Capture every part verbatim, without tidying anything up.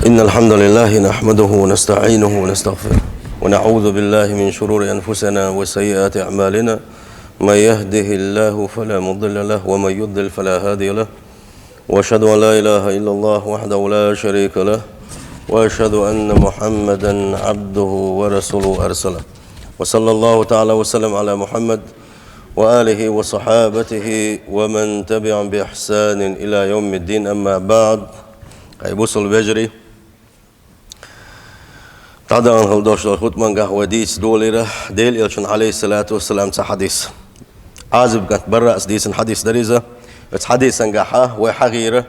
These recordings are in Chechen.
إن الحمد لله نحمده ونستعينه ونستغفره، ونعوذ بالله من شرور أنفسنا وسيئات أعمالنا. من يهده الله فلا مضل له، ومن يضلل فلا هادي له. وأشهد أن لا إله إلا الله وحده لا شريك له، وأشهد أن محمدا عبده ورسوله أرسله. وصلى الله تعالى وسلم على محمد وآله وصحابته ومن تبعهم بإحسان إلى يوم الدين. أما بعد. Хьай бусул вежарий, дӀадаханхула долуш долу хутбангахь вай дийца долийра Делан Элчан, Ӏалайхиссалату вассалам, цхьа хьадис. Ӏазиб кӀант Бараъс дийцина хьадис дара иза. Оцу хьадисангахьа вай хьахийра,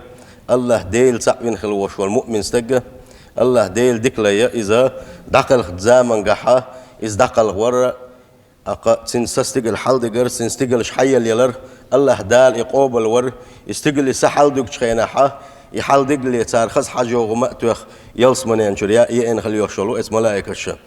АллахӀ Дела цхьаъ вина хила волуш волу муъмин стаг, АллахӀ Дела дика лайя иза, дӀакхалхачу замангахьа иза дӀакхалхавара, ТӀаккха цуьнан са стигала хьаладигар, цуьнан стигалш хьаелла ялар, АллахӀ Дала и къобалвар, и стигала и са хьаладуьгучу хенахьа, и хьаладигале цара хаза хьажа йогӀу ма а тоьхна, ялсаманен чуьра я еана хила йолуш йолу эцу малаикаша.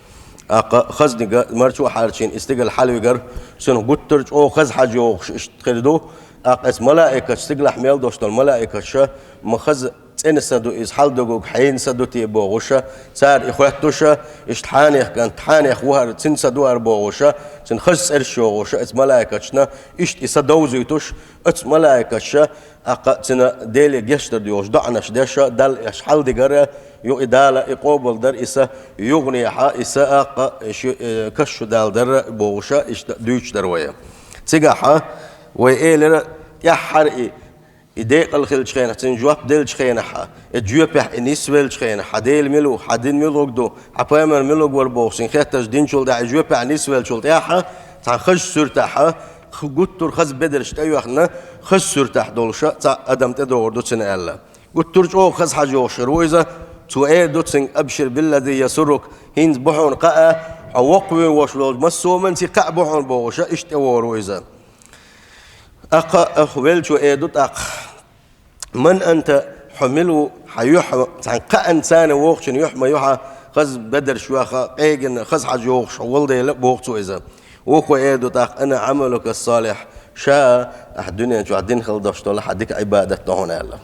ТӀаккха хазнига марчо а хьарчийна и стигала хьалавигар, цунах гуттар а чӀогӀа хаза хьажа йогӀуш иштта хир ду, тӀаккха эцу малаикаша, стигалахь мел долуш долу малаикаша, ма хаза цӀена са ду иза, хьаладугург хьенан са ду те бохуша, цара и хоьттуша, иштта хьенех кӀант, хьенех ву хӀара, цуьнан са ду хӀара бохуша, цуьнан хаза цӀераш йогӀуша, эцу малаикашна, иштта и са довзуьйтуш, оцу малаикаша, тӀаккха цуьнан Деле гечдар доьхуш, доӀанаш деша, Далла эш хьаладигара, юха и Дала и къобалдар, и са юханехьа, и са тӀаккха ши, э, каш чу далдар бохуша, иштта дуьйцуш дара вай. Цигахьа вай элира, тӀаьххьара и И декъала хиллачу хенахь, цуьнан жоп деллачу хенахьа, и жоьпехь и нисвеллачу хенахь, хьан Дела мила ву, хьан дин мила гӀур ду, хьан пайхамар мила гӀур вара бохуш, цуьнан хеттарш динчул дӀа и жоьпехь нисвеллачул тӀаьхьа, цхьана хазачу суьртахьа, х-, гуттар а хаза бедарш тӀеоьхна, хазачу суьртахь долуша цхьа адам тӀедогӀур ду цуьнан аьлла. Гуттар а чӀогӀа хаза хьажа йогӀуш хир ву иза, цо эр ду цуьнга: «Абшир биллади ясуррук», хӀинца бу хьуна кхаа, хьо воккхавевош волчу массо а хӀуманца кхаа бу хьуна бохуша, иштта тӀевогӀур ву иза. ТӀаккха оха веллачо эр ду тӀаккха: «Ман анта, хьо мила ву, хьан юьхь, цхьана кхаанна царна вогӀучун юьхь ма ю хьан, хаза бедарш йоьхна, къегина, хаза хьажа йогӀуш хьо волу дела», боху цо иза. Вукхо эр ду тӀаккха: «Ана Ӏамалука салихь, ша ахь дуьнен чохь дина хила долуш долу хьан дика Ӏибадат ду хьуна», аьлла.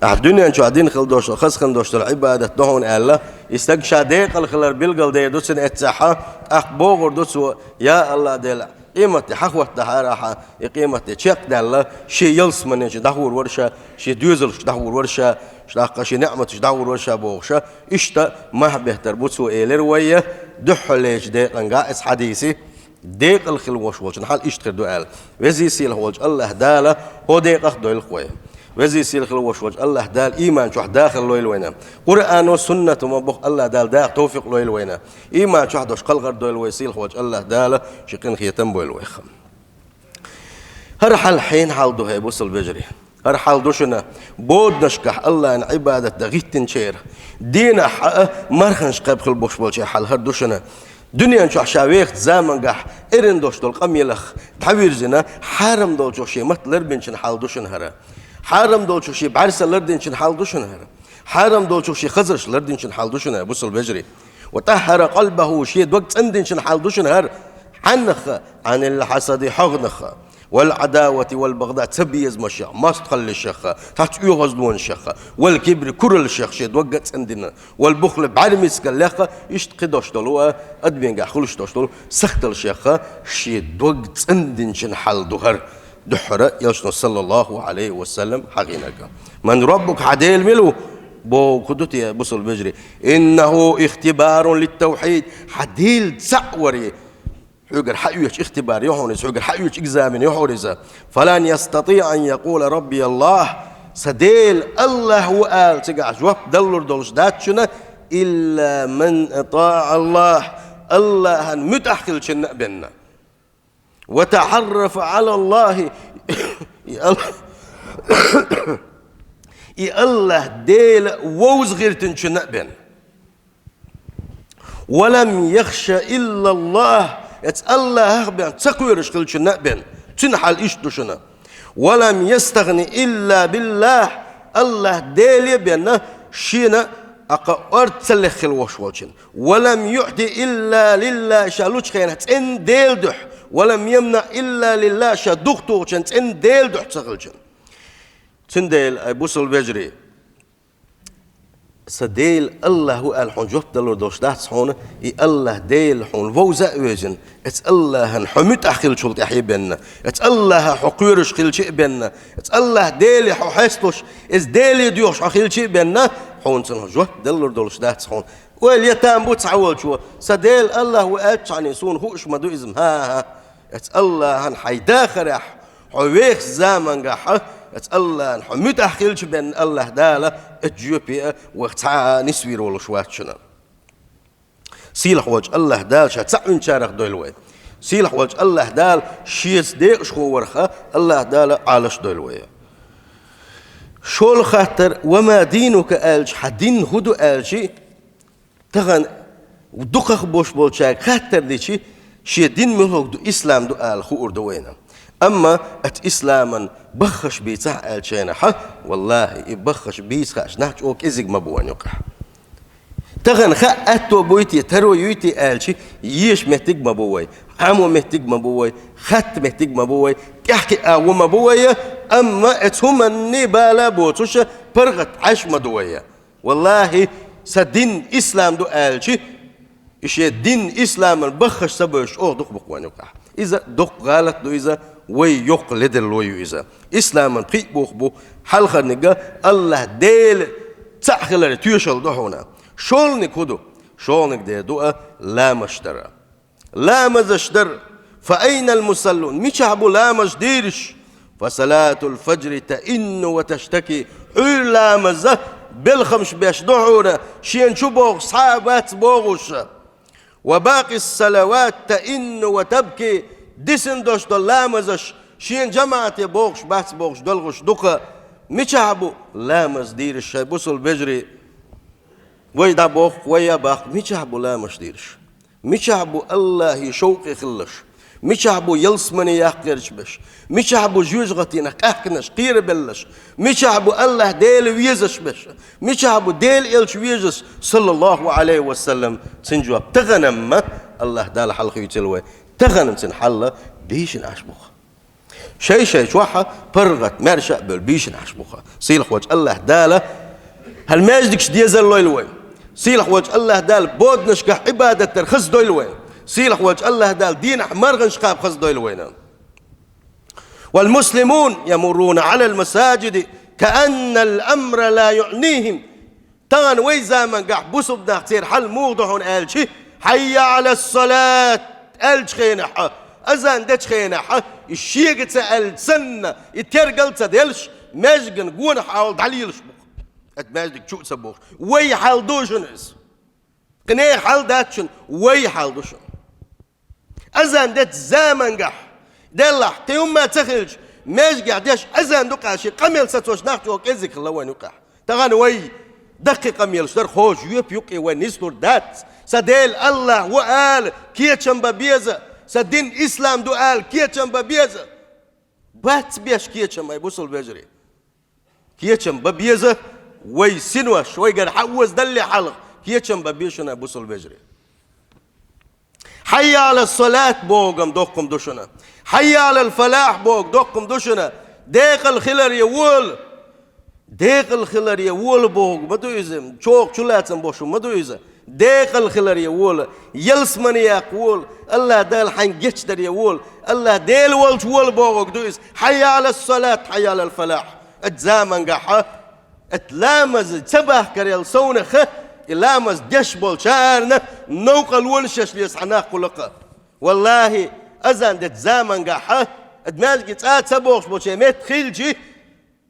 Ахь дуьнен чохь дина хила долуш долу, хаза хила долуш долу Ӏибадат ду хьуна аьлла, и стаг ша декъала хилар билгалдер ду цуьнан эццехьа, тӀаккха бохур ду цо: «Я АллахӀ Дела, къематде хьахӀоттадахьара ахьа, и къематде чекхдаьлла, шен ялсаманечу дӀахур вара ша, шен доьзалшка дӀахур вара ша, тӀаккха шен неӀматаш дӀахур вара ша», бохуша, иштта мах беттар бу цо элира вайя, дуьххьарлечу декъангахь эцу хьадийси, декъала хила волуш волчун хьал иштта хир ду аьлла. Везий сийлахь волчу АллахӀ Дала хӀо декъах а дойлух вай. Везий сийлахь хила волуш волчу АллахӀ Дала ийман чохь дахар лойла вайна. Къуръано, суннато ма боху АллахӀ Дала даха товфикъ лойла вайна. Ийман чохь долуш кхалхар дойла вай сийлахь волчу АллахӀ Дала ши къинхетам бойла вайх. ХӀара хьал хьенан хьал ду, хӀай бусул вежарий? ХӀара хьал ду шуна боданашкахь АллахӀан Ӏибадат дан гӀиттинчеран, дийнахь а марханаш кхаьб хила болуш болчеран хьал хӀара ду шуна. Дуьнен чохь ша вехачу замангахь эрна долуш долу къамелах дӀавирзина, хьарам долчух шен матта ларбинчун хьал ду шуна хӀара. Хьарам долчух шен бӀаьрса лардинчун хьал ду шуна хӀара. Хьарам долчух шен хазарш лардинчун хьал ду шуна, бусул вежарий. «Ва тӀаххара къалбаху», шен дог цӀандинчун хьал ду шуна хӀара. Хьаннах? «Ӏанил хьасади», хьагӀнах. «Вал Ӏадавати вал багӀда», цабезамашах, мостагӀаллашах, цхьацца оьгӀазлонашах, «вал кибри», кураллашах шен дог а цӀандина, «вал бухли», бӀаьрмецгаллех, иштта кхидолуш долу, а, адамехь хуьлуш долуш долу сахталлашах шен дог цӀандинчун хьал ду хӀара. Дуьххьара Элчано, саллаллаху Ӏалайхи ва саллам, хьахийнарг: «Ман раббука», хьан Дела мила ву? Бохург ду те, бусул вежарий? «Иннаху ихтибарун литтавхьид», хьан Дела цхьаъ варе хьоьгара хьаоьцу ихтибар ю хьуна иза, хьоьгара хьаоьцу экзамен ю хьуна иза. «Фалан ястатиӀа ан якъула Рабби АллахӀ», сан Дела АллахӀ ву ала цигахь жоп даллур долуш дац шуна, «илла ман атаӀа АллахӀ», АллахӀан муьтӀахь хиллачунна а бен. «Ва тахьаррафа Ӏала АллахӀи», и Ал-, и АллахӀ Дела вовза гӀиртинчунна а бен. «Ва лам яхша илла АллахӀ», эцу АллахӀах бен ца кхоьруш хиллачунна а бен. Цуьнан хьал иштта ду шуна. «Ва лам ястагӀни илла биллахӀ», АллахӀ Деле а бен, шена а кха орца ца леххила вош волчун. «Ва лам юъти илла лиллахӀ», ша лучу хенахь цӀена Дела дуьхьа. «Ва лам ямнаӀ илла лиллахӀ», ша духтухучун цӀена Дела дуьхьа ца хилчун. Цундела, ай бусул вежарий, Са Дела АллахӀ ву аьлла хьуна жоп далур долуш дац хьуна, и АллахӀ Дела хьуна вовза а вевзина, эцу АллахӀан хьо муьтӀахь хиллачул тӀаьхьа а бенна, эцу АллахӀах хьо кхоьруш хилча а бенна, эцу АллахӀ Деле хьо хьесталуш, эцу Деле доьхуш хьо хилча а бенна, хьуна цунах жоп далур долуш дац хьуна. Ойла е там бу цхьаволчо, са Дела АллахӀ ву аьлча хьуна, суна хууш ма ду иза, хӀа-хӀа. Эцу АллахӀан хьайн дахарехь, хьо вехачу замангахь, эцу АллахӀан хьо муьтӀахь хилча бен АллахӀ Дала, эцу жоьпе а вай цхьа а нисвийр волуш вац шуна. Сийлахь волчу АллахӀ Дала Ша цхьаъ винчарах дойла вай. Сийлахь волчу АллахӀ Дала Шеца декъашхо варх АллахӀ Дала Ӏалаш дойла вай. ШолгӀа хаттар: «Ва ма динука?» аьлча, хьан дин хӀун ду аьлча, тахана дукхах болуш болчаьрга хаттар дичи, шен дин муьлхарг ду, ислам ду ала хуур ду вайна. Амма оцу исламан баххаш бийцахь аьллачу хенахь, валлахӀи, и баххаш бийца хууш нах чӀогӀа кӀезиг ма бу вайн юкъахь. Тахана хаа аьтто буй те, таро юй те аьлчи, еша меттиг ма бу вай, Ӏамо меттиг ма бу вай, хатта меттиг ма бу вай, тӀаьхьа кхиа агӀо ма бу вай, амма оцу хӀуманний бала боцуша паргӀат Ӏаш ма ду вай. ВаллахӀи, сан дин ислам ду аьлчи, и шен дин исламан баххаш ца бевзаш чӀогӀа дукха бу-кх вайн юкъахь. Иза доккха гӀалат ду иза, вай йоккха ледарло ю иза. Исламан пхиъ бух бу, хьалхарниг АллахӀ Дела цхьаъ хиларе тоьшалла ду хьуна. ШолгӀаниг хӀун ду? ШолгӀаниг дер ду а ламазаш дар. Ламазаш дар. «Фа айнал мусаллун?» Мичахь бу ламазаш дийраш? «Фа салатул фаджри таинну ва таштаки». Ӏуьйра ламаза белхамаш беш ду хьуна, шена чу бохуш схьа а бац бохуш. «Ва бакъис салават таинну ва табки». Дисина долуш долу ламазаш шена жамаӀате бохуш бац бохуш долгӀуш ду-кха. Мичахь бу ламаз дийраш, шайн бусул бежарий? Вай дӀабохку, вай а баккха, мичахь бу ламазаш дийраш? Мичахь бу АллахӀе шовкъе хилалаш? Мичахь бу ялсамане яккха гӀерташ берш? Мичахь бу жоьжахати дийнахь къаьхкинарш, кхерабелларш? Мичахь бу АллахӀ Дела везаш берш? Мичахь бу Дела элча везаш, саллаллахӀу Ӏалайхи ва саллам? Цуьнан жоп тахана-м АллахӀ Дала хьалхавийцира вай. Тахана-м цуьнан хьал бийшина Ӏаш бу-кх. Шай-шай чохь паргӀат маьрша а бевлла бийшина Ӏаш бу-кх. Сийлахь волчу АллахӀ Дала хӀара маьждигаш дезар лойла вайн. Сийлахь волчу АллахӀ Дала боданашкахь Ӏибадат дар хаза дойла вайн. Сийлахь волчу АллахӀ Дала дийнахь марханаш кхаба хаза дойла вайна. «Вал муслимун ямурруна Ӏалал масаджиди кааннал амра ла юънихим». Тахана вай замангахь бусулба нах, церан хьал муха ду хьуна аьлчи, «Хьайя Ӏалас салат» аьллачу хенахь, азан дечу хенахь, и шега ца аьлла санна, и тергал а ца делаш, маьждиган гонах хьалха дӀалелаш бу-кх. Оцу маьждиг чу а ца бохуш, вай хьал ду шуна иза. Кхин нехан хьал дац шуна, вай хьал ду шуна. Азан дечу замангахь, деллахь, кхин хӀумма ца хилча, маьждигехь деш азан ду-кх аьлла, шен къамел сацош нах чӀогӀа кӀезиг хилла вайн юкъахь. Тахана вай даккхий къамелаш дар, хӀокху жоьпа юккъе вай нислур дац. Сан Дела АллахӀ ву ала кечам бан беза, сан дин ислам ду ала кечам бан беза. Бац беш кечам, ай бусул вежарий. Кечам бан беза вай синош, вайгара хьаозадалле хьалха, кечам бан беза шуна, бусул вежарий. «Хьайя Ӏалас салат» бохург-м доккха-м ду шуна. «Хьайя Ӏалал фалахь» бохург доккха-м ду шуна. Декъала хиларе вола. Декъала хиларе вола бохург ма ду иза. ЧӀогӀа чулацам бохуш ма ду иза. Декъала хиларе вола, ялсамане яккха вола, АллахӀ Дала хьайна гечдаре вола, АллахӀ Дела волчу вола бохург ду иза. «Хьайя Ӏалас салат, хьайя Ӏалал фалахь». Оцу замангахь, оцу ламаз ца бахкарел совнаха, и ламаз деш болчарна новкъарло шаьш леза хьан нах кхулакха. ВаллахӀи, азан дечу замангахь, оцу маьждиге цкъа а ца бохуш болчеран метта хилчи,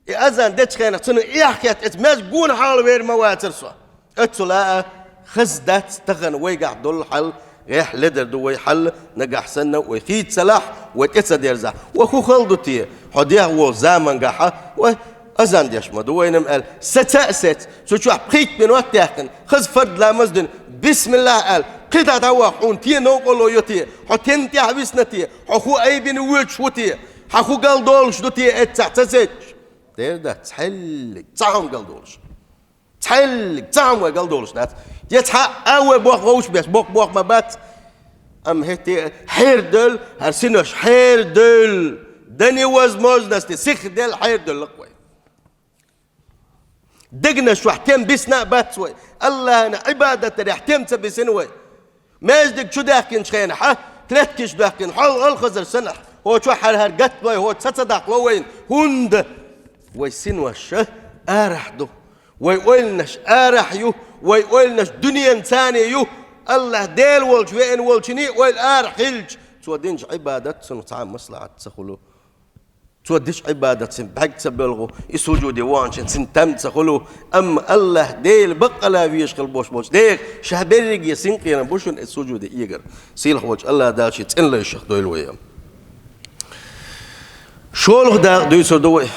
и азан дечу хенахь цунна эхь хетта, оцу маьждиган гонах хьалха вер ма вацара со. Оццул а хаза дац тахана вайгахь долу хьал, гӀехь ледар ду вай хьал, нагахь санна вай хийца ца лахь, вай тӀе ца дерзахь. Ва хӀун хала ду те, хьо дехьа волу замангахь, ва азан деш ма ду вайна-м аьлла, саца а саца, цу чохь пхийтта минот а даьккхина, хаза фард ламаз а дина, бисмиллахӀ аьлла, кхидӀа дӀавахь, хьуна те новкъарло йо те, хьо тенна тӀехь висна те, хьо хӀун айбина воьдуш ву те, хьан хӀун галдолуш ду те, эццахь ца сецча? Дера дац, цхьаьллиг цхьа хӀума галдолуш. Цхьаьллиг цхьа хӀума вай галдолуш дац. Я цхьа а вай боху вовш беш, боккха боху ма бац. Амма хӀетте хьерадевлла, хӀара синош хьерадевлла. До невозможности, сиха делла хьерадевлла-кх вай. Дегнаш чохь тем бисна а бац вай. Аллахьана Ӏибадат дарехь тем ца бисина вай. Маьждиг чу даьккхинчу хенахьа, клеткаш даьккхина, хьол алхазар санахь, хӀо чохь хьара-хьара гаттлой, хӀо ца ца даккхало вайна. ХӀунда? Вай синош арахь ду. Вай ойланаш арахь ю. Вай ойланаш дуьненан царна ю. Аллахь Дела волчу веана волчуьнан ойла арахь хилча, цо динчу Ӏибадат цунах цхьа а маслахьат ца хуьлу. Цо дечу Ӏибадат цуьнан бӀаьрг ца боьлху, и сужуде ваханчун цуьнан там ца хуьлу, амма Аллахь Дела баккъала везаш хила болуш болчу нехан ша берриге синкъерам бу шуна и сужуде эгар. Сийлахь волчу Аллахь Дала шен цӀена лайшах дойла вай. ШолгӀа дакъа дуьйцур ду вай.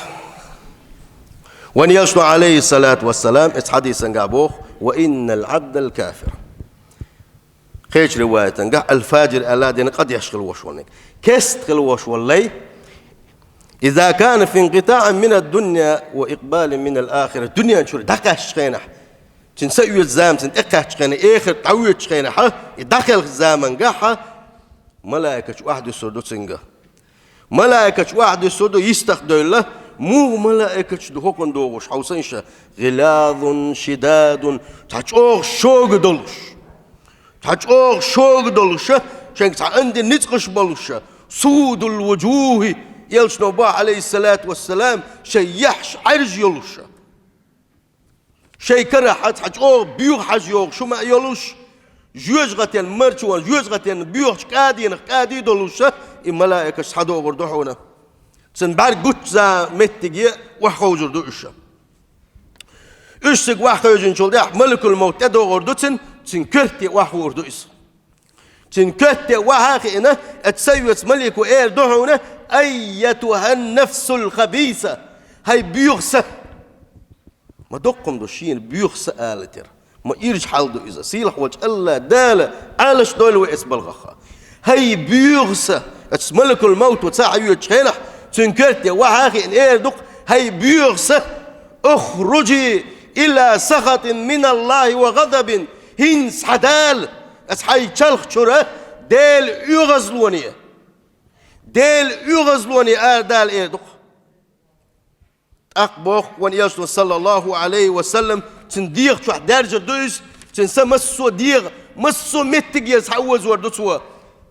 Вайн элчано, Ӏалайхиссалату вассалам, эцу хьадисангахь боху: «Ва иннал Ӏабдал кафир». Кхечу риваятангахь аль-фаджир аьлла дина къа деш хила волуш волу. Кеста хила волуш волу лай. Иза кана фи инкъитаӀин мина дунья ва икъбалин мина ал-ахира. Дуьнен чуьра дӀакхаьччу хенахь, цуьнан са оьцу зама цуьнан тӀекхаьччу хенахь, эхарт дӀавоьдучу хенахь, и дӀакхелхачу замангахь, малайкаш охьадуьсур ду цуьнга. Малайкаш охьадуьсур ду йистах девлла, муха малайкаш ду хӀокхунна догӀуш, хьовсийша, гӀилазун шидадун, цхьа чӀогӀа шога долуш, цхьа чӀогӀа шога долуша, шайга цхьа андин ницкъаш болуша, судул вуджухи, элчано боху, Ӏалайхиссалату вассалам, шайн яххьаш Ӏаьржа йолуша. Шайн карахь цхьа чӀогӀа боьха хьажа йогӀуш хӀума а йолуш, жоьжахатин марчонан, жоьжахатин боьхачу кӀадинах кӀади долуша, и малайкаш схьадогӀур ду хьуна. Цуьнан бӀаьрг гуччу зама меттиге охьаховзур ду уьш. Уьш цига охьахевзинчул тӀаьхьа малакул-мовт тӀедогӀур ду цуьнан, цуьнан коьрте охьахуур ду иза. Цуьнан коьрте охьа а хиъна, оцу са оьцу малико эр ду хьуна: «Айятухьан-нафсул хабиса! ХӀай боьха са!» Ма доккхум ду шена боьха са алатера. Ма ирча хьал ду иза. Сийлахь волчу Аллахь Дала Ӏалаш дойла вай эцу балхах. ХӀай боьха са! Оцу малакул-мовто ца хьайоьдучу хенахь, цуьнан коьрте охьа а хиъна эр ду-кх: «ХӀай боьха са! Ухружи иля сахатин миналлахи ва гӀадабин! ХӀинца хьадала оцу хьайн чалх чуьра Делан оьгӀазлоне! Делан оьгӀазлоне арадала», эр ду-кх. ТӀаккха боху вайн элчано, саллаллаху Ӏалайхи ва саллам, цуьнан дегӀа чохь даьржар ду иза, цуьнан са массо а дегӀа, массо а меттигера схьаозор ду цо.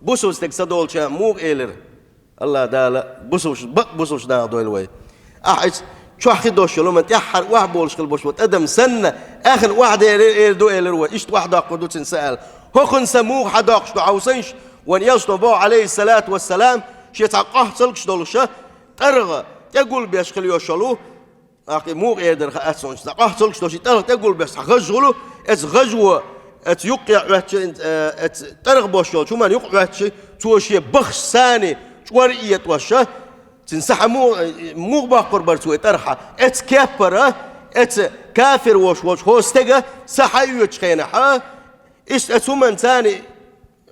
Бусалба стаг са долча муха элира? Аллахь Дала бусалбаш, бакъ бусалбаш наха дойла вай. Ахь иза чохь хи дош йолу, амма тӀаьххьара охьаболуш хила болуш волу адам санна, ахьа охьадер эр ду элира вай, иштта охьадоккхур ду цуьнан са аьлла. ХӀокхунна са муха хьадоккхуш ду хьовсийша, вайн элчано боху, Ӏалайхиссалату вассалам, шен цхьа къохцалгаш долуша, тӀаргӀа тӀегулбеш хила йолуш йолу, ахь и муха эр дара хаьа цунна, цхьа къохцалгаш долуш, и тӀаргӀа тӀегулбеш цхьа гӀаж хуьлу, эцу гӀажо, эцу юккъе Ӏоьттича, э, эцу тӀаргӀа бош йолчу хӀуманна юкъа Ӏоьттича, цо шен бахаш санна чкъор этӀоша, цуьнан са хьан му-, муха боккхур бара цо и тӀаргӀа? Эцу кеппара, эцу кафир волуш волчу хӀо стеган са хьайоьдучу хенахьа, иштта эцу хӀуманна царна,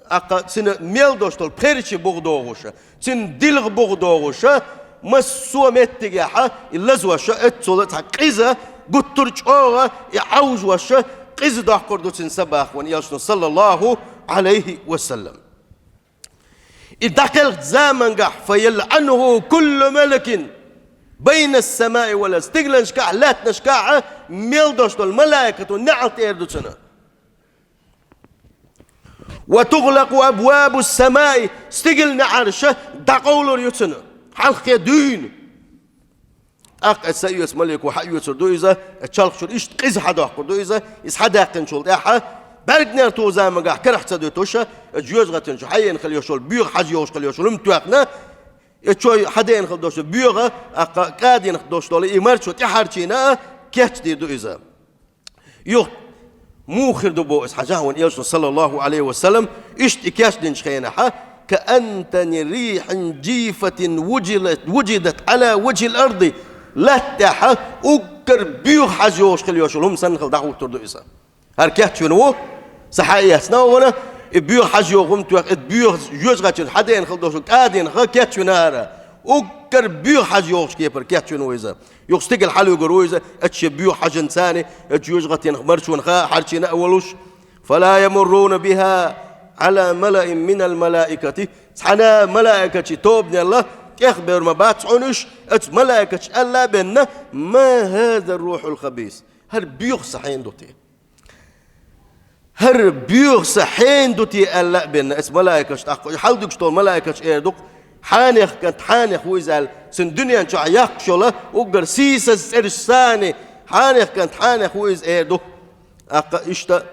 аккха цуьнан мел дош долу пхерчий буха догӀуша, цуьнан дилха буха догӀуша, массо а меттигехьа и лазоша, эццула цхьа къиза, гуттар а чӀогӀа и Ӏовжоша, къиза доккхур ду цуьнан са боху вайн элчано, саллаллаху Ӏалайхи ва саллам. И дӀакхелхачу замангахь, файалъануху куллу малакин байнас-самаи вал-ард, стигланашкахь, лаьттанашкахь а мел дош долу малайкато неӀалт эр ду цунна. Ва тугӀлакъу абвабус-самаи, стигал неӀарша дӀакъовлур ю цунна, хьалххе дуьйна. ТӀаккха эцу са оьцу малико хьаоьцур ду иза, эцу чалх чуьра иштта къиза хьадоккхур ду иза, иза хьадаьккхинчул тӀаьхьа, бӀаьргнер туху замангахь карахь ца дуьтуша, эцу жоьжахатин чу хьаена хила йолуш йолу, боьха хьажа йогӀуш хила йолуш йолу хӀума тоьхна, эцу чу хьадеана хила долуш йолу боьха, аккха кӀадийнах долуш долу и марчо тӀехьарчийна а кечдийр ду иза. Юха муха хир ду боху иза хьажахь вайн элчано, саллаллаху Ӏалайхи ва саллам, иштта и кечдинчу хенахьа, каантани рихьин жифатин вужилат, вуджидат Ӏала ваджхил арди, латта тӀехьа уггар боьха хьажа йогӀуш хила йолуш йолу хӀума санна хила дӀахӀуттур ду иза. ХӀара кечвина ву, са хьаэцна а вана, и боьха хьажа йогӀу хӀума тоьхна, и боьха жоьжахатин чу хьадеана хила долуш кӀадийнах кечвина хӀара, уггар боьха хьажа йогӀучу кепара кечвина ву иза. Юха стигала хьалуьгур ву иза, эцу шен боьха хьажанца, эцу жоьжахатинах, марчонах а хьарчийна а волуш. Фала ямурруна биха Ӏала малаин минал малаикати. Цхьана малаикачийн тобанел тӀехбевр ма бац хьуна уьш, эцу малаикаша аьлла а бенна: ма хаза рухьул хабис. «ХӀара боьха са хьенан ду те? ХӀара боьха са хьенан ду те?» аьлла а бенна, эцу малайкаша тӀаккха, хьалдуьгуш долу малайкаша эр ду-кх: «Хьанех кӀант, хьанех ву иза», аьлла, цуьнан дуьнен чохь яккхаш йолу уггар сийсаза цӀераш санна, «Хьанех кӀант, хьанех ву иза?» эр ду. ТӀаккха иштта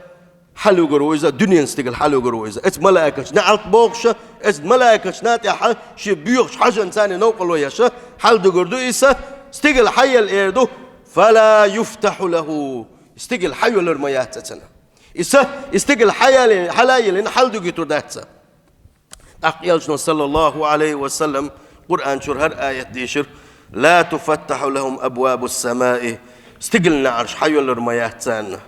хьалайогӀур ву иза, дуьненан стигала хьалайогӀур ву иза. Эцу малайкаша неӀалт бохуша, эцу малайкашна тӀехьа шен боьхачу хьажанца новкъарло еша, хьалайогӀур ду иза, стигала хьаелла эр ду: «Фала юфтахьу лаху». Стигала хьайоьллур ма яц цунна. Иза, и стигала хьаяли-, хьалайиллина хьалайогӀуьйтур дац иза. ТӀаккха Элчано, саллаллаху Ӏалайхи ва саллам, Къуръан чуьра хӀара аят дийшира: «Ла туфаттахьу лахум абвабус самаи». Стигалан неӀарш хьайоьллур ма яц царна.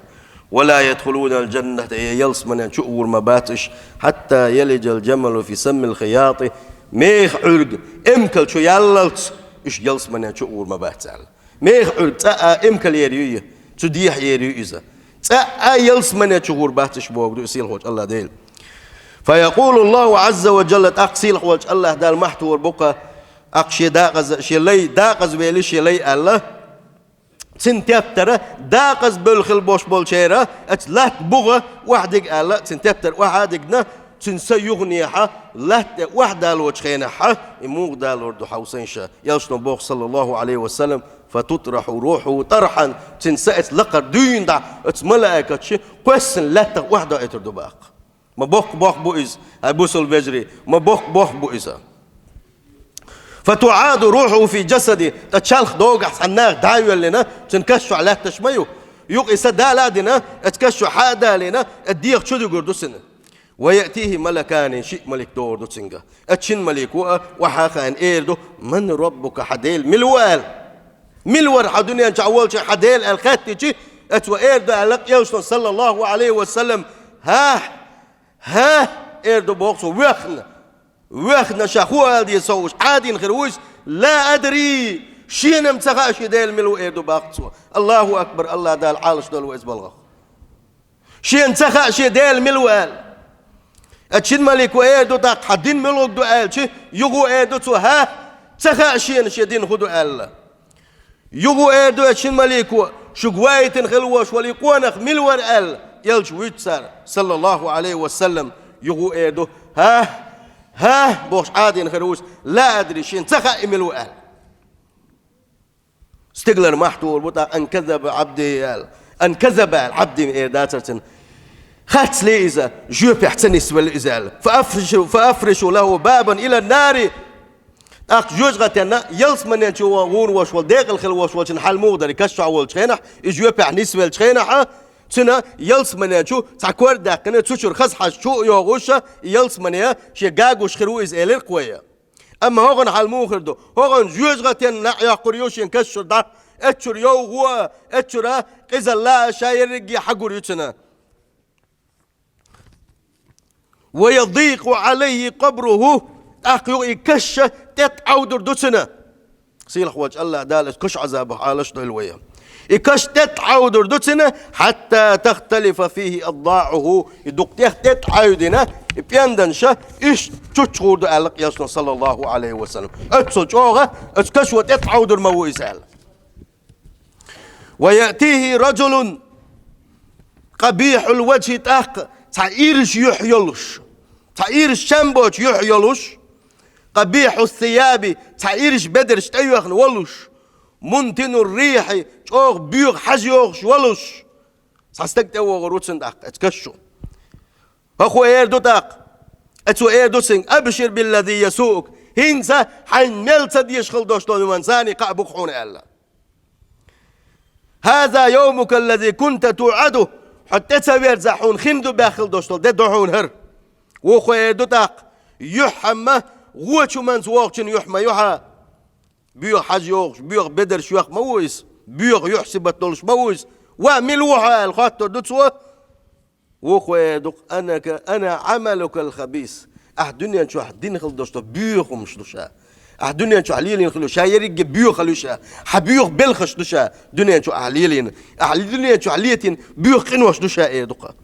«Ва ла ядхулунал джанната», я ялсаманин чу а гӀур ма бац уьш, «хьатта ялиджал джамалу фи саммил хияти». Механ Ӏуьрг эмкал чу яллалц уьш ялсаманин чу а гӀур ма бац аьлла. Механ Ӏуьрг цкъа а эмкал ер юй, цу дехьа ер юй иза. Цкъа а ялсаманин чу гӀур бац уьш бохург ду и сийлахьчу АллахӀ Дела. Фаякъулу Аллаху Ӏазза ва джалла, тӀаккха сийлахьчу АллахӀ Дала мохь тухур бу-кх, тӀаккха шен дакъаза, шен лай, дакъаза вели шен лай аьлла. Цуьнан тептар дакъаза бевлла хилла болуш болчеран, оцу латта буха охьадига аьлла, цуьнан тептар охьа а дигна, цуьнан са юханехьа латта тӀе охьадалочу хенахьа, и муха далор ду хьовсийша. Элчано боху, саллаллаху Ӏалайхи ва саллам: «Фатутрахьу рухьуху тархьан». Цуьнан са оцу лакхара дуьйна дӀа, оцу малайкаша кхоьссина лаьттах охьадоуьйтур ду боху. Ма боккха бохам бу иза, хӀай бусалба вежарий, ма боккха бохам бу иза. «ФатуӀаду рухьуху фи джасади». ТӀаккха чалх догахь цхьана наха дӀа а йоьллина, цуьнан каш чохь лаьтташ ма ю. Юха и са дала а дина, оцу каш чу хьа а далийна, оцу дегӀа чу дуьгур ду цуьнан. «Ва яътихи малакани», шиъ малик догӀур ду цуьнга. Оцу шина малико а охьа а хаийна эр ду: «Ман раббука», хьан Дела мила ву аьлла. Мила вара хьо дуьнен чохь волчу хьан Дела аьлла хаьттичи, оцо эр ду аьлла Элчано, саллаллаху Ӏалайхи ва саллам: «ХӀа, хӀа», эр ду боху цо, воьхна. Воьхна, ша хӀун ала деза ца хууш, Ӏадийна хир ву иза: «Ла адри», шена-м ца хаьа шен Дела мила ву, эр ду боху цо. Аллаху акбар, АллахӀ Дала Ӏалаш долу вай иза балгӀах. Шена ца хаьа шен Дела мила ву аьлла. Оцу шина малико эр ду тӀаккха: «Хьан дин муьлхарг ду?» аьлчи, юха эр ду цо: «ХӀа, ца хаьа шена шен дин хӀун ду?» аьлла. Юха эр ду оцу шина малико: «Шуьга вайтина хилла волуш волу и къонах мила вара?» аьлла, Элча вуьйцу цара, саллаллаху Ӏалайхи ва саллам. Юха эр ду: «ХӀа, хӀа», бохуш Ӏадийна хир ву иза: «Ла адри», шена ца хаьа и мила ву аьлла. Стигалара мохь тухур бу тӀаккха: «Ан казаба Ӏабди», аьлла. «Ан казаба», аьлла, Ӏабди эр дацара цуьнан. Хацле иза, жоьпехь ца нисвелла иза аьлла. «Фа афришу, фа афришу лаху бабан илан нари». ТӀаккха жоьжахатенна ялсаманен чу гӀур волуш волу, декъала хилла волуш волчун хьал муха дара, каш чохь волчу хенахь, и жоьпехь нисвеллачу хенахь, цуьнан ялсаманен чу цхьа кор даьккхина, цу чуьра хаза хьажа чу а йогӀуш, и ялсамане шен гуш хир ву иза, элира кхоя. Амма хӀокхуьнан хьал муха хир ду? ХӀокхуьнан жоьжахатенна неӀ йоккхур ю шен каш чуьра дӀа, эццуьра йовхо а, эццуьра къизалла а ша ерриге хьагур ю цуьнан. «Ва ядикъу Ӏалайхи къабруху», тӀаккха юха и каш тӀетӀа Ӏовдур ду цуьнан. Сийлахь волчу АллахӀ Дала оцу каш Ӏазабах Ӏалаш дойла вай. И каш тӀетӀа Ӏовдур ду цуьнан: «Хьатта тахталифа фихи аддаӀуху», и дукха тӀех тӀетӀа Ӏовдина, и пенданша иштта чучча гӀур ду аьлла Элчано, саллаллаху Ӏалайхи ва саллам. Оццул чӀогӀа оцу кашо тӀетӀа Ӏовдур ма ву иза аьлла. «Ва яътихи раджулун къабихьул ваджхи», тӀаккха цхьа ирча юьхь йолуш, цхьа ирча чам боцу юьхь йолуш, «къабихьус сияби», цхьа ирча бедарш тӀеоьхна волуш, «мунтинур рихьи», чӀогӀа боьха хьажа йогӀуш волуш, цхьа стаг тӀевогӀур ву цуьнан тӀаккха оцу каш чу. ХӀокхо эр ду тӀаккха, оцо эр ду цуьнга: «Абшир биллази ясуук», хӀинца хьайна мел ца дезаш хила долуш долу хӀуманца кхаъ бу-кх хьуна аьлла. «ХӀаза йовмука аллази кунта туӀаду», хьо тӀе ца верзахь хьуна хин ду баьхна хила долуш долу де ду хьуна хӀара. Вукхо эр ду тӀаккха: «Юьхь-м вочу хӀуманца вогӀучун юьхь ма ю хьан. Боьха хьажа йогӀуш, боьха бедарш йоьхна ма ву иза, боьха юьхь-сибат долуш ма ву иза. Ва мила ву хьо?» аьлла хоттур ду цо. Вукхо эр ду-кх: «Анака, ана Ӏамалукал хабис». Ахь дуьнен чохь дина хила долуш долу боьха хӀуманаш ду ша. Ахь дуьнен чохь лелийна хила ю ша ерриге боьха хила ю ша. Хьан боьха белхаш ду ша дуьнен чохь ахь лелийна. Ахь дуьнен чохь летийна боьха къинош ду ша, эр ду-кх.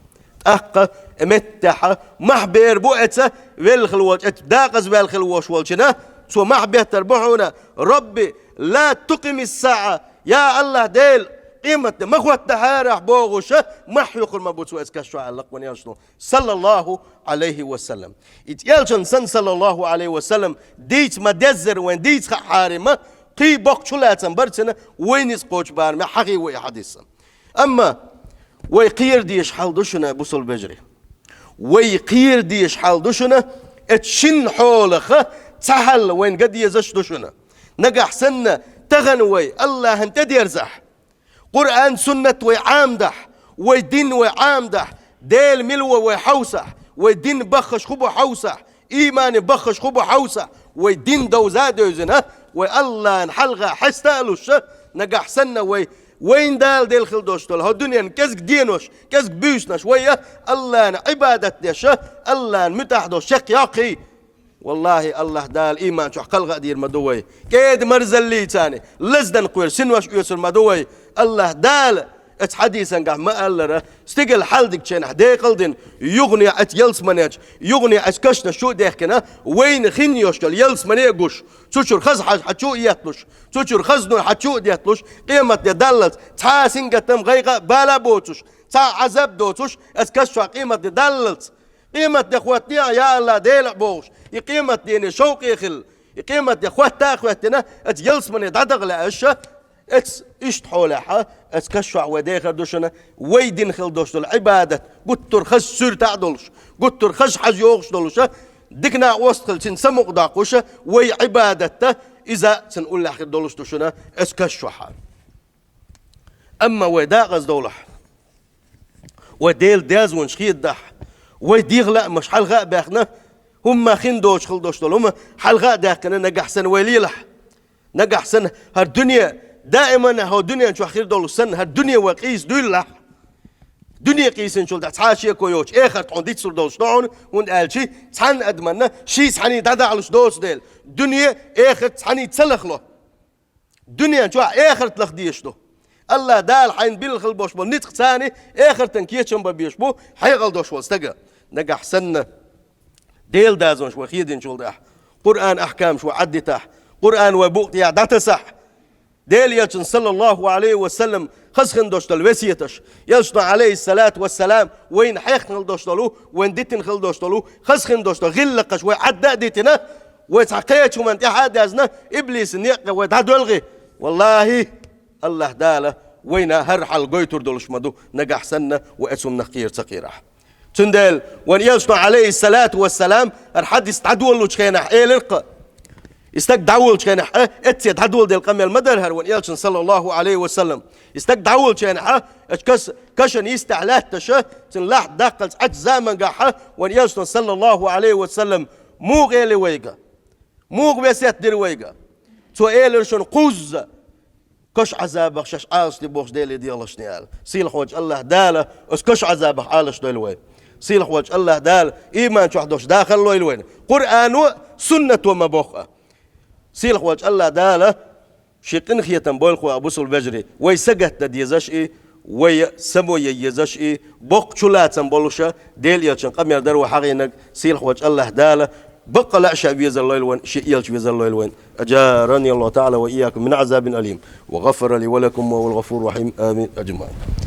ТӀаккха и меттехь мохь бер бу оцу велла хила волчу, оцу дакъаза ваьлла хила волуш волчунна, цо мохь беттар бу хьуна: «Рабби, ла тукъимис саӀа». Я АллахӀ Дела, Къематде ма хӀоттахьарахь бохуш, мохь юкъур ма бу цо эцу каш чохь аьлла кхуьнан Элчано, саллаллаху Ӏалайхи ва саллам. И Элчано санна, саллаллаху Ӏалайхи ва саллам, дийца ма деззара вайн дийца хаахьара ма, кхин боккха чулацам бара цуьнан, вайна иза кхочу бараме хьахий вай хьадиса. Амма вай кхера дезаш хьал ду шуна, бусалба вежарий. Вай кхера дезаш хьал ду шуна, эцу шина хьолах цхьа хьал вайна ган дезаш ду шуна. Нагахь санна, тахана вай Аллахьан тӀедерзахь, Къуръан, суннат вай Ӏамадахь, вай дин вай Ӏамадахь, Дела мила ву вай хьовсахь, вай дин баххаш хӀун бу хьовсахь, иймане баххаш хӀун бу хьовсахь, вай дин довза а девзина, вай Аллахьан хьалха хьеста а луш, нагахь санна вай, вайна Дала делла хила долуш долу хӀокху дуьненан кӀезиг денош, кӀезиг буьйсанаш вай а Аллахьан Ӏибадат деш, Аллахьан муьтӀахь долуш чекхйоккхий. Валлахьи, Аллахь Дала ийман чохь кхалха а дийр ма ду вай. КӀеда-марзаллица, лаздан кхоьру синош оьцур ма ду вай. Аллахь Дала оцу хьадисангахь ма-аллара, стигала хьалдигчу хенахь декъал дина, юхане оцу ялсаманечу, юхане оцу кашнаш чу а дехкина, вайна хин йолуш йолу ялсамане а гуш, цу чуьра хаза хьаж хьан чу а етталуш, цу чуьра хаза нур хьан чу а детталуш, къематде даллалц, цхьа а сингаттам, гӀайгӀа а, бала а боцуш, цхьа а Ӏазаб доцуш, оцу каш чохь къематде даллалц. Къематде хӀоттае, я Аллахь, Дела бохуш, и къематдене шовкъе хилла, и къематде хӀотта а хӀоьттина, оцу ялсамане дӀадаха лаьа аша, оцу иштта хьолехь, оцу каш чохь вай дехар ду шуна, вай дина хила долуш долу Ӏибадат, гуттар а хаза суьрта а долуш, гуттар а хаза хьаж йохуш долуша, диканна а остахила цуьнан самукъадоккхуша, вай Ӏибадатта иза цуьнан уллехь хир долуш ду шуна, оцу каш чохь. Амма вай декъаза довлахь, вай Делан даьзонаш хедадахь, вай дегӀан лаамаш хьалха а баьхна, хӀумма хин доцуш хила долуш долу хӀума хьалха а даьккхина, нагахь санна вай лелахь. Нагахь санна хӀара дуьне, даиман хӀокху дуьнен чохь хир долуш санна, хӀара дуьне вай къийса дуьйлалахь. Дуьне къийсинчул тӀаьхьа цхьа а шеко йоцуш, эхарт хьуна дицлур долуш ду хьуна, хӀунда аьлча цхьанна адамна ший цхьаний дӀадахьалуш доцу дела, дуьне, эхарт цхьаний ца лахло. Дуьнен чохь эхарт лаха дезаш ду. Аллахь Дала хьайна билла хила болуш болу ницкъ царний эхартан кечам бан безаш бу хьекъал долуш волу стага. Нагахь санна, Делан дазонаш вай хединчул тӀаьхьа, Къуръан ахкамаш вай Ӏаддитахь, Къуръан вай букъа тӀехь дӀатасахь, Делан Элчан, саллаллаху Ӏалайхи ва саллам, хаза хин долуш долу весеташ, Элчано, Ӏалайхиссалату вассалам, вайна хьехна хила долуш долу, вайна дитина хила долуш долу, хаза хин долуш долу гӀиллакхаш вай Ӏадда а дитина, вай цхьа кхечу хӀуманна тӀаьхьа а даьзна, иблисан некъа вай дӀадоьлхий. Валлахьи, Аллахь Дала вайна хӀара хьал гойтур долуш ма ду, нагахь санна вай оцу хӀуманах кхера ца кхерахь. Цундела вайн Элчано, Ӏалайхиссалату вассалам, хӀара хьадис дӀадолалучу хенахь элира-кх: и стаг дӀаволучу хенахь, а, эцце дӀадоладелла къамел ма дара хӀара вайн Элчано, саллаллаху Ӏалайхи ва саллам. И стаг дӀаволучу хенахь, а, оцу кас-, кашан йистехь лаьтташа, цуьнан лахьт даккхалц Ӏачу замангахь, а, вайн Элчано, саллаллаху Ӏалайхи ва саллам, муха эли вайга? Муха весет дира вайга? Цо элира шуна кхузза: каш Ӏазабах шаьш Ӏалашде бохуш Деле дегӀалашне аьлла. Сийлахьволчу Аллахь Дала оцу каш Ӏазабах Ӏалашдойла вай. Сийлахьволчу Аллахь Дала ийман чохь долуш дахар лойла вайна. Къуръано а, суннато а ма бохху а. Сийлахьволчу Аллахь Дала шен къинхетам бойла кху а, бусалба вежарий, вай сагатдан дезаш и, вай само ян езаш и, боккха чулацам болуша, Делан Элчан къамел дара вай хьахийнарг, сийлахьволчу Аллахь Дала баккъала а ша везар лойла вайн, шен Элча везар лойла вайн. أجارني الله تعالى وإياكم من عذاب أليم، وغفر لي ولكم وهو الغفور الرحيم. آمين أجمعين.